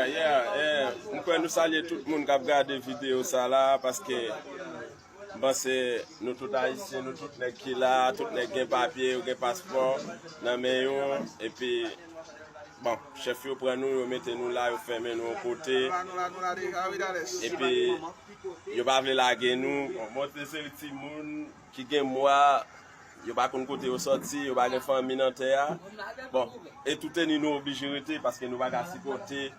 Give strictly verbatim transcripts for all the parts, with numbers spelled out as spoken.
Yeah, eh, m kwè nou salye tout moun k ap gade videyo sa la, paske m panse nou tout Ayisyen, nou tout nèg ki la, tout nèg gen papye, yo gen paspò nan men yo, epi, bon, chèf yo pran nou, yo mete nou la, yo fèmen nou yon kote, epi yo pa vle lage nou. Bon, mwen se yon timoun ki gen mwa, yo pa konn kote yo sòti, yo pa gen fanmi nan tè a. Bon, e tou teni nou oblije rete, paske nou pa ka sipòte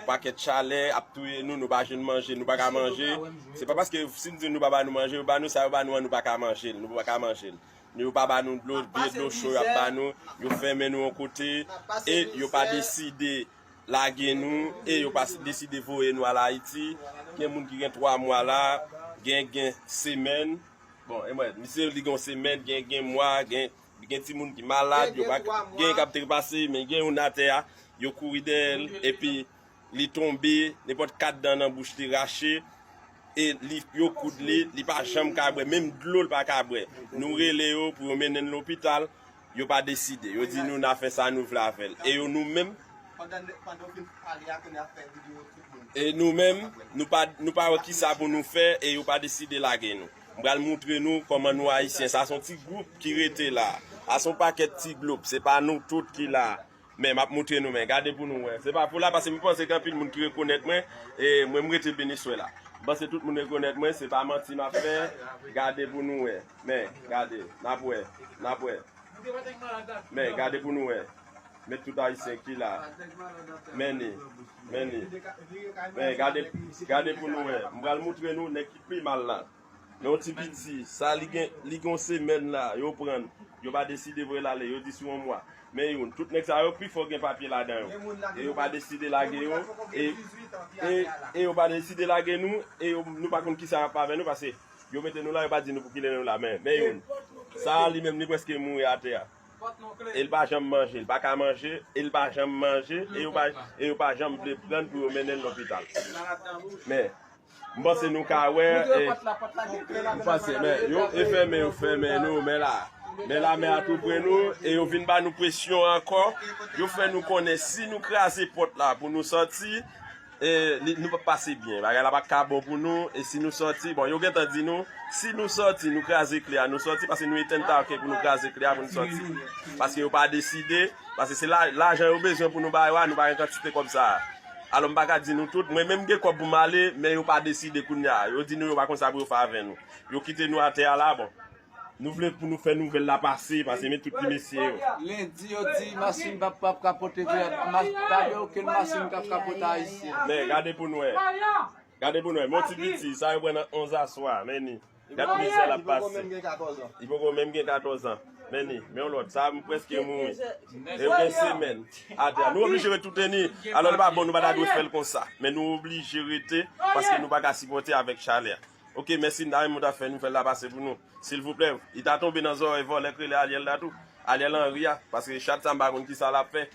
pakèt chalè ap touye nou, nou pa jwenn manje, nou pa ka manje. Se pa paske si n di nou pa ba nou manje, yo ba nou sa yo ba nou an, nou pa ka manje l, nou pa ka manje l. Nou, yo pa ba nou dlo, vye dlo cho y ap ba nou, yo fèmen nou yon kote, e yo pa deside lage nou, e yo pa deside voye nou al Ayiti. Gen moun ki gen twa mwa la, gen, gen semèn. Bon, e mwen, misye li gen yon semèn, gen, gen mwa, gen, gen timoun ki malad, yo pa, gen k ap trepase, men gen youn atè a, yo kouri dèyè l, epi li tonbe, nenpòt kat dan nan bouch li rache, e li, yo koud li, li pa janm ka bwè, menm dlo l pa ka bwè. Nou rele yo pou yo mennen l lopital, yo pa deside. Yo di nou n a fè sa nou vle avè l. E yo nou menm, e nou menm, nou pa, nou pa wè kisa pou nou fè, e yo pa deside lage nou. M pral moutre nou kòman nou Ayisyen. Sa se yon ti gwoup ki rete la. A se yon pakèt ti gwoup, se pa nou tout ki la. Men, m ap moutre nou, men gade pou nou wè. Se pa pou la, paske m panse gen anpil moun ki rekonèt mwen, e mwen, m rete Beniswè la. M panse tout moun rekonèt mwen, se pa manti m ap fè. Gade pou nou wè. Men, gade, n ap wè, n ap wè. Men, gade pou nou wè. Men tout Ayisyen ki la. Men ni, men ni. Men, gade, gade pou nou wè. M pral moutre nou nèg ki pi mal la. Men yon ti piti, sa li gen, li gen yon semèn la, yo pran, yo pa deside voye l ale, yo di sou yon mwa. Men youn, tout nèg sa yo pifò gen papye ladan yo. E yo pa deside lage yo, e, e, e yo pa deside lage nou, e yo, nou pa konn kisa y ap avè nou, paske yo mete nou la, yo pa di nou pou kilè nou la. Men, men youn, sa a li menm, li prèske mouri atè a. E l pa janm manje, l pa ka manje, e l pa janm manje, e yo pa, e yo pa janm vle pran l pou yo mennen l lopital. Men, m panse nou ka wè, e, m panse, men, yo, e fèmen, yo fèmen nou, men la, men la, men a tou pre nou, e yo vin ba nou presyon ankò, yo fè nou konnen si nou kraze pòt la pou nou sòti, e, li, nou p ap pase byen. Bagay la pa ka bon pou nou. E si nou sòti, bon, yo gentan di nou, si nou sòti, nou kraze kle a, nou sòti, paske nou etenn tanke pou nou kraze kle a, pou nou sòti. Paske yo pa deside, paske se la, lajan yo bezwen pou nou ba yo a, nou pa gen kantite kòb sa a. Alò, m pa ka di nou tout, mwen menm gen kòb pou m ale, men yo pa deside kounye a. Yo di nou yo pa konn sa pou yo fè avè nou. Yo kite nou atè a la, bon. Nou vle pou nou fè nouvèl la pase, pase men tout ti mesye yo. Lendi, yo di machin p ap, p ap ka pote kle a. Ma-, pa gen okenn machin k ap ka pote Ayisyen. Men, gade pou nou wè. Gade pou nou wè. Men yon ti piti, sa yo pran nan onz aswè, men ni. Gad mizè l ap pase. Li poko menm gen katòz an. Men ni, men yon lòt, sa m prèske mouri. E yo gen semèn atè a. Nou oblije ret tou teni. Alò, li pa bon, nou pa ta dwe fè l konsa. Men nou oblije rete, paske nou pa ka sipòte avèk chalè a. Ok, mèsi, m ta renmen w ta fè nouvèl la pase pou nou. Silvouplè, li ta tonbe nan zòrèy vòlè k rele Ariel la tou. Ariel Henry a, paske chat sa m pa konn kisa l ap fè.